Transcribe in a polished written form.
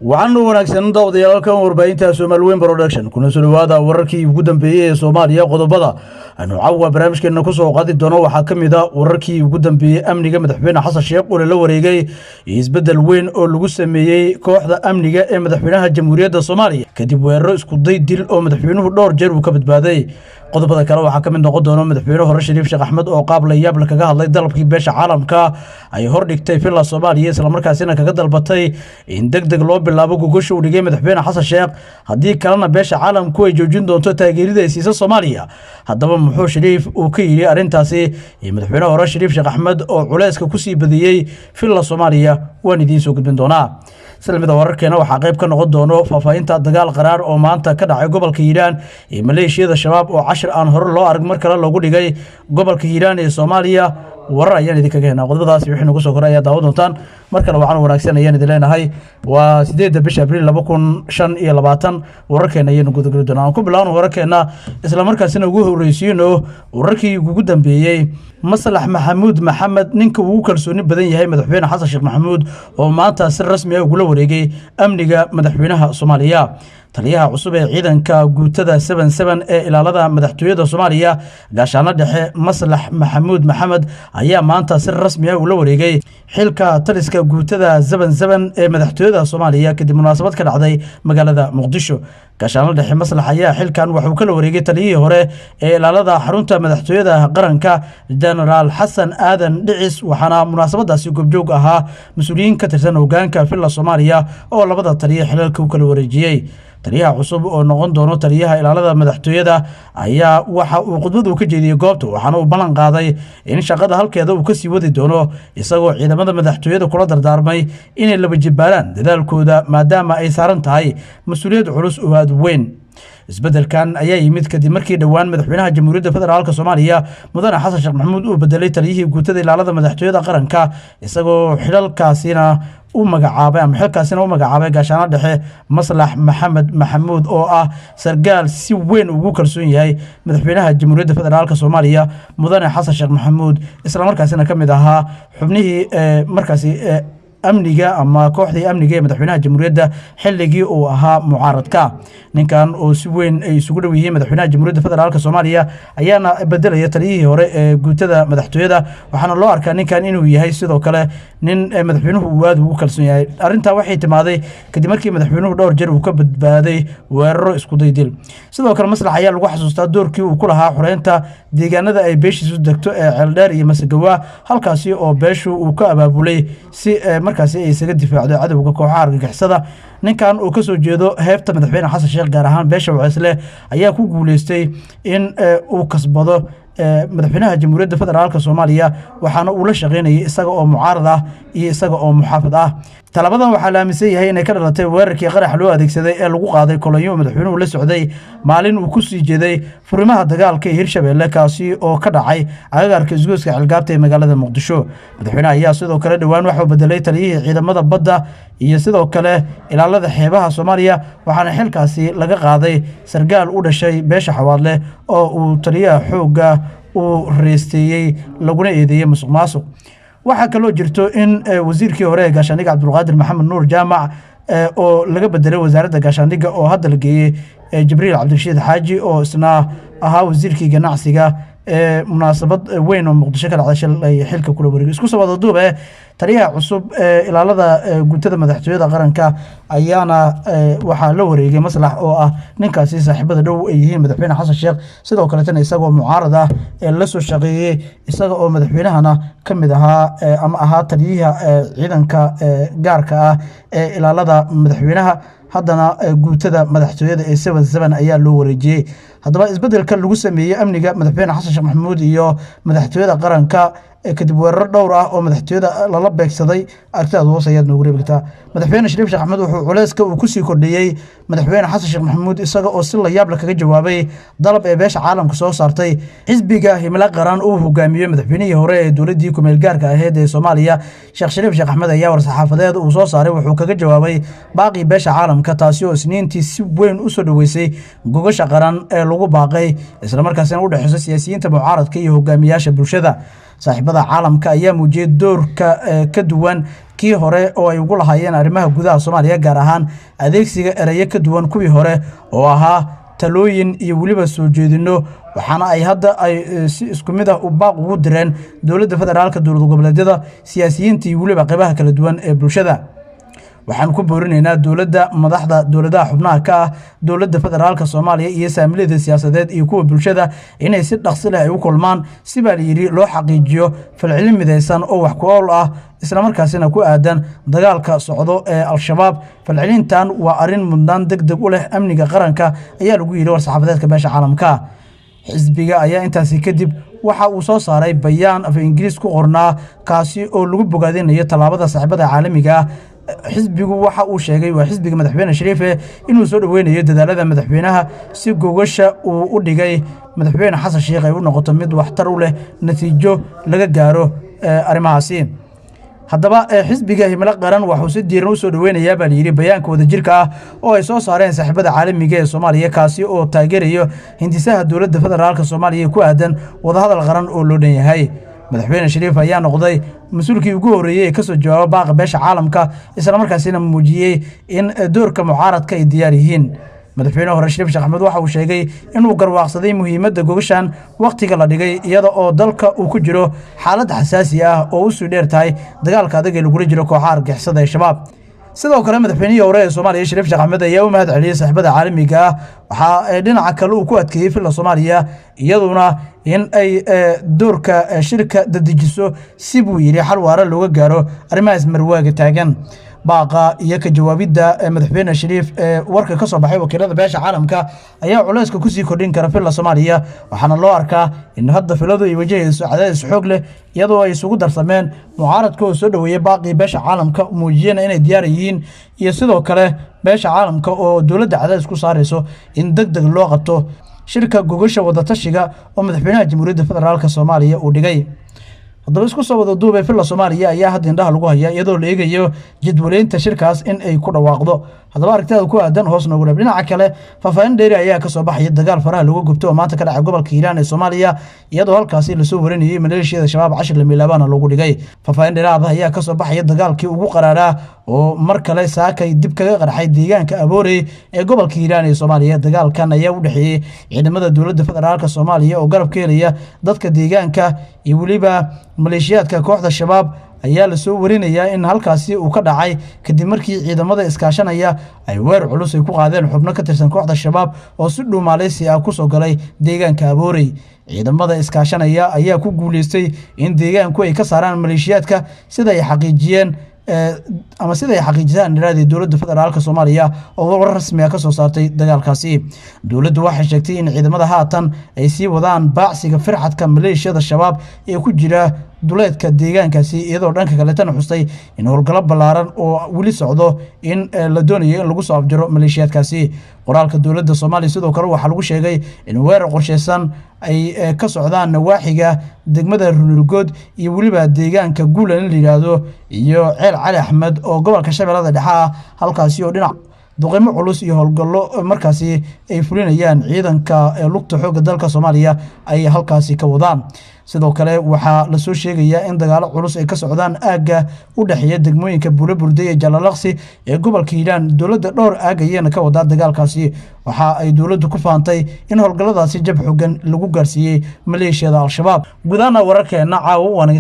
Waxaanu wanaagsan daawadayaal, halkan warbaahinta Soomaali Weyn Production kuna soo dhawaada wararkii ugu dambeeyey ee Soomaaliya. Qodobada aynu caawa barnaamijkeena kusoo qaadi doono waxaa ka mid a wararkii ugu dambeeyey amniga madaxweyne Xasan Sheekh oo lala wareegay iyo isbeddel weyn oo lagu sameeyey kooxda amniga ee madaxweynaha Jamhuuriyadda Soomaaliya, kadib weeraro iskuday dil oo madaxweynuhu dhowr jeer uu ka badbaaday. Qodobada kale waxaa ka mid noqon doona madaxweyne hore Shariif Sheekh Axmed oo qaab la yaable kaga hadlay dalabkii beesha caalamka ay hordhigtay Villa Soomaaliya, islamarkaasina kaga dalbatay in deg deg loo bilaabo gogosha uu dhigay madaxweyne Xasan Sheekh, haddii kalena beesha caalamku ay joojin doonto taageerida ay siisa Soomaaliya. Haddaba muxuu Shariif uu ka yidhi arrintaasi iyo madaxweyne hore Shariif Sheekh Axmed oo culeyska kusii badiyey Villa Soomaaliya? Waan idiin soo gudbin doonaa. Islamida wararkeena waxaa qayb ka noqon doono faahfaahinta dagaal qaraar oo maanta ka dhacay gobolka Hiiraan iyo maleeshiyada Shabaab oo cashir aan hore loo arag mar kale loogu dhigay gobolka Hiiraan ee Soomaaliya. Warar ayaan idinkaga helnaa. Qodobadaasi wixii nagu soo koray ayaa daawan doontaan. Mar kale waxaan wanaagsan ayaan idin leenahay. Waa 8-da bisha Abriil 2025. Wararkeena ayaynu gudageli doonaa. Aan ku bilaawno wararkeena, islamarkaasina ugu horreysiino wararkii ugu dambeeyey Maslax Maxamuud Maxamed, ninka ugu kalsooni badan yahay madaxweyne Xasan Sheekh Maxamuud, oo maanta si rasmi ah ugula wareegay amniga madaxweynaha Soomaaliya. Taliyaha cusub ee ciidanka guutada 77 ee ilaalada madaxtooyada Soomaaliya, gaashaano dhexe Maslax Maxamuud Maxamed, ayaa maanta si rasmi ah ula wareegay xilka taliska guutada 77 ee madaxtooyada Soomaaliya, kadib munaasabad ka dhacday magaalada Muqdisho. Gaashaano dhexe Maslax ayaa xilkan waxuu kala wareegay taliyihii hore ee ilaalada xarunta madaxtooyada qaranka, Genaraal Xasan Aadan Dhicis, waxaana munaasabadaasi goobjoog ahaa mas-uuliyiin ka tirsan hogaanka Villa Soomaaliya oo labada taliya xilalka u kala wareejiyey. Taliyaha cusub oo noqon doono taliyaha ilaalada madaxtooyada ayaa waxa uu khudbadu ka jeediyey goobta, waxaana uu ballan qaaday in shaqada halkeeda uu kasii wadi doono, isagoo ciidamada madaxtooyada kula dardaarmay inay laba jibaaraan dadaalkooda, maadaama ay saaran tahay mas-uuliyad culus oo aada u weyn. Isbeddelkan ayaa yimid kadib markii dhowaan madaxweynaha Jamhuuriyadda Federaalka Soomaaliya, mudane Xasan Sheekh Maxamuud, uu bedelay taliyihii guutada ilaalada madaxtooyada qaranka, isagoo xilalkaasina u magacaabay ama xilkaasina u magacaabay gaashaano dhexe Maslax Maxamed Maxamuud, oo ah sargaal si weyn ugu kalsoon yahay madaxweynaha Jamhuuriyadda Federaalka Soomaaliya, mudane Xasan Sheekh Maxamuud, islamarkaasina ka mid ahaa xubnihii markaasi amniga ama kooxdii amniga ee madaxweynaha jamhuuriyadda xilligii uu ahaa mucaaradka. Ninkan oo si weyn ay isugu dhow yihiin madaxweynaha Jamhuuriyadda Federaalka Soomaaliya ayaana bedelaya taliyihii hore ee guutada madaxtooyada, waxaana loo arkaa ninkan inuu yahay sidoo kale nin madaxweynuhu uu aada ugu kalsoon yahay. Arrintaa waxay timaaday kadib markii madaxweynuhu dhowr jeer uu ka badbaaday weeraro isku daydil. Sidoo kale Maslax ayaa lagu xasuustaa doorkii uu ku lahaa xoreynta deegaanada ay beeshiisu degto ee Ceeldheer iyo Masagawa, halkaasi oo beeshu uu ka abaabulay si markaasi ay isaga difaacdo cadowga kooxaha argagixisada. Ninkan uu kasoo jeedo heebta madaxweyne Xasan Sheekh, gaar ahaan beesha Waceysle, ayaa ku guuleystay in uu kasbado madaxweynaha Jamhuuriyadda Federaalka Soomaaliya, waxaana uu la shaqeynayay isaga oo mucaarad ah iyo isaga oo muxaafid ah. Talabadan waxaa la aaminsan yahay inay ka dhalatay weerarkii qarax loo adeegsaday ee lagu qaaday kolonyo madaxweynuhu la socday maalin uu kusii jeeday furimaha dagaalka ee Hirshabelle, kaasi oo ka dhacay agagaarka isgoyska Ceelgaabta ee magaalada Muqdisho. Madaxweynaha ayaa sidoo kale dhowaan waxuu bedelay taliyihii ciidamada badda iyo sidoo kale ilaalada xeebaha Soomaaliya, waxaana xilkaasi laga qaaday sargaal u dhashay beesha Xawaadleh oo uu taliyaha xoogga uu reesteeyey, laguna eedeeyey musuq maasuq. Waxaa kaloo jirto in wasiirkii hore ee gaashaandhigga, Cabdulqaadir Maxamed Nuur Jaamac, oo laga bedelay wasaaradda gaashaandhigga oo hadda la geeyey Jibriil Cabdirashiid Xaaji, oo isna ahaa wasiirkii ganacsiga, ee munaasabad weyn oo Muqdisho ka dhacday shalay xilka kula wareegay. Isku soo wada duube, taliyaha cusub ee ilaalada guutada madaxtooyada qaranka ayaana waxaa la wareegay Maslax, oo ah ninkaasi saaxiibada dhow ay yihiin madaxweyne Xasan Sheekh, sidoo kaletana isagoo mucaarad ah ee la soo shaqeeyey, isaga oo madaxweynahana ka mid ahaa ama ahaa taliyaha ciidanka gaarka ah ee ilaalada madaxweynaha. Haddana guutada madaxtooyada ee 77 ayaa loo wareejiyey. Haddaba isbedelka lagu sameeyey amniga madaxweyne Xasan Sheekh Maxamuud iyo madaxtooyada qaranka kadib weeraro dhowr ah oo madaxtooyada lala beegsaday, aragtidaad hoos ayaad noogu reebi kartaa. Madaxweyne Shariif Sheekh Axmed wuxuu culeyska uu kusii kordhiyey madaxweyne Xasan Sheekh Maxamuud, isaga oo si la yaab leh kaga jawaabay dalab ee beesha caalamka soo saartay. Xisbiga Himilo Qaran uu hogaamiyey madaxweynihii hore ee dowladdii kumeel gaarka ahayd ee Soomaaliya, Sheekh Shariif Sheekh Axmed, ayaa war-saxaafadeed uu soo saaray wuxuu kaga jawaabay baaqii beesha caalamka, taasi oo Isniintii si weyn u soo dhoweysay gogasha qaran ee lagu baaqay, islamarkaasina u dhexeyso siyaasiyiinta mucaaradka iyo hogaamiyaasha bulshada. Saaxiibada caalamka ayaa muujiyey doorka ka duwan Kii hore oo ay ugu lahaayeen arrimaha gudaha Soomaaliya, gaar ahaan adeegsiga erayo ka duwan kuwii hore oo ahaa talooyin iyo weliba soo jeedinno. Waxaana ay hadda ay si isku mid ah u baaq ugu direen dowladda federaalka, dowlad goboleedyada, siyaasiyiinta iyo weliba qeybaha kala duwan ee bulshada. Waxaan ku boorinaynaa dowladda, madaxda dowladaha xubnaha ka ah dowladda federaalka Soomaaliya iyo saamilada siyaasadeed iyo kuwa bulshada inay si dhaqsi leh ay u kulmaan si, baa layidhi, loo xaqiijiyo falcelin midaysan oo wax ku ool ah, islamarkaasina ku aadan dagaalka socdo ee Al-Shabaab. Falcelintan waa arrin mudnaan deg deg u leh amniga qaranka, ayaa lagu yidhi war-saxaafadeedka beesha caalamka. Xisbiga ayaa intaasi kadib waxa uu soo saaray bayaan af Ingiriis ku qornaa, kaasi oo lagu bogaadinayo tallaabada saaxiibada caalamiga ah. Xisbigu waxa uu sheegay, waa xisbiga madaxweyne Shariife, inuu soo dhoweynayo dadaalada madaxweynaha si gogasha uu u dhigay madaxweyne Xasan Sheikh ay u noqoto mid waxtar u leh, natiijo laga gaaro arrimahaasi. Haddaba xisbiga Himilo Qaran waxuu si diiran u soo dhoweynayaa, baa layidhi bayaanka wadajirka ah oo ay soo saareen saaxiibada caalamiga ee Soomaaliya, kaasi oo taageerayo hindisaha dowladda federaalka Soomaaliya ee ku aadan wadahadal qaran oo loo dhan yahay. Madaxweyne Shariif ayaa noqday mas-uulkii ugu horreeyey ee kasoo jawaaba baaqa beesha caalamka, islamarkaasina muujiyey in doorka mucaaradka ay diyaar yihiin. Madaxweyne hore Shariif Sheekh Axmed waxa uu sheegay inuu garwaaqsaday muhiimadda gogashan wakhtiga la dhigay, iyada oo dalka uu ku jiro xaalad xasaasi ah oo usii dheer tahay dagaalka adag ee lagula jiro kooxaha argixisada ee Shabaab. Sidoo kale madaxweynihii hore ee Soomaaliya Shariif Sheekh Axmed ayaa u mahad celiyey saaxiibada caalamiga ah. Waxaa dhinaca kale uu ku adkeeyey Villa Soomaaliya iyaduna in ay doorka shirka dadejiso si, buu yidhi, xal waara looga gaaro arrimahaas marwaaga taagan. Baaqa iyo ka jawaabidda madaxweyne Shariif ee warka ka soo baxay wakiilada beesha caalamka ayaa culayska kusii kordhin kara Villa Soomaaliya, waxaana loo arkaa in hadda filadu ay wajahayso cadaadis xoog leh, iyadoo ay isugu darsameen mucaaradka oo soo dhoweeyey baaqii beesha caalamka, muujiyana inay diyaar yihiin, iyo sidoo kale beesha caalamka oo dowladda cadaadis ku saarayso in deg deg loo qabto shirka gogasha wadatashiga oo madaxweynaha Jamhuuriyadda Federaalka Soomaaliya uu dhigay. Haddaba isku soo wada duubay, Villa Soomaaliya ayaa hadda indhaha lagu hayaa, iyadoo la eegayo jadwaleynta shirkaas in ay ku dhawaaqdo. Haddaba aragtidaada ku aadan hoos noogu dhab. Dhinaca kale, faahfaahin dheeri ayaa kasoo baxaya dagaal faraha looga gubto oo maanta ka dhacay gobolka Hiiraan ee Soomaaliya, iyadoo halkaasi lasoo warinayay maleeshiyada Shabaab cashir lamiilaabaana loogu dhigay. Faahfaahin dheeraada ayaa kasoo baxaya dagaalkii ugu qaraaraa oo mar kale saakay dib kaga qarxay deegaanka Aboorey ee gobolka Hiiraan ee Soomaaliya. Dagaalkan ayaa u dhexeeyey ciidamada dowladda federaalka Soomaaliya oo garab ka helaya dadka deegaanka iyo weliba maleeshiyaadka kooxda Shabaab, ayaa lasoo warinayaa in halkaasi uu ka dhacay kadib markii ciidamada iskaashanaya ay weer culus ay ku qaadeen xubno ka tirsan kooxda Shabaab oo si dhuumaaleysi ah kusoo galay deegaanka Aboorey. Ciidamada iskaashanaya ayaa ku guuleystay in deegaanku ay ka saaraan maleeshiyaadka, sida ay xaqiijiyeen ama sida ay xaqiijisaan dhiraadii dowladda federaalka Soomaaliya oo war rasmi ah ka soo saartay dagaalkaasi. Dowladdu waxay sheegtay in ciidamada haatan ay sii wadaan baacsiga firxadka maleeshiyada Shabaab ee ku jira duleedka deegaankaasi, iyadoo dhanka kaletana xustay in howlgallo ballaaran oo weli socdo in la doonayo in lagu soo afjaro maleeshiyaadkaasi. Qoraalka dowladda Soomaaliya sidoo kale waxaa lagu sheegay in weerar qorsheysan ay ka socdaan nawaaxiga degmada Runurgood iyo weliba deegaanka Guulan in la yidhaahdo iyo Ceel Cali Axmed oo gobolka Shabeellada Dhexe ah, halkaasi oo dhinac duqeymo culus iyo howlgallo markaasi ay fulinayaan ciidanka lugta xoogga dalka Soomaaliya ay halkaasi ka wadaan. Sidoo kale waxaa lasoo sheegayaa in dagaalo culus ay ka socdaan aagga u dhexeeya degmooyinka Buulo Burde iyo Jalalaqsi ee gobolka Hiiraan. Dowladda dhowr aag ayayna ka wadaa dagaalkaasi. Waxa ay dowladdu ku faantay in howlgalladaasi jab xoogan lagu gaarsiiyey maleeshiyada Al-Shabaab. Guud ahaana wararkeena caawa waana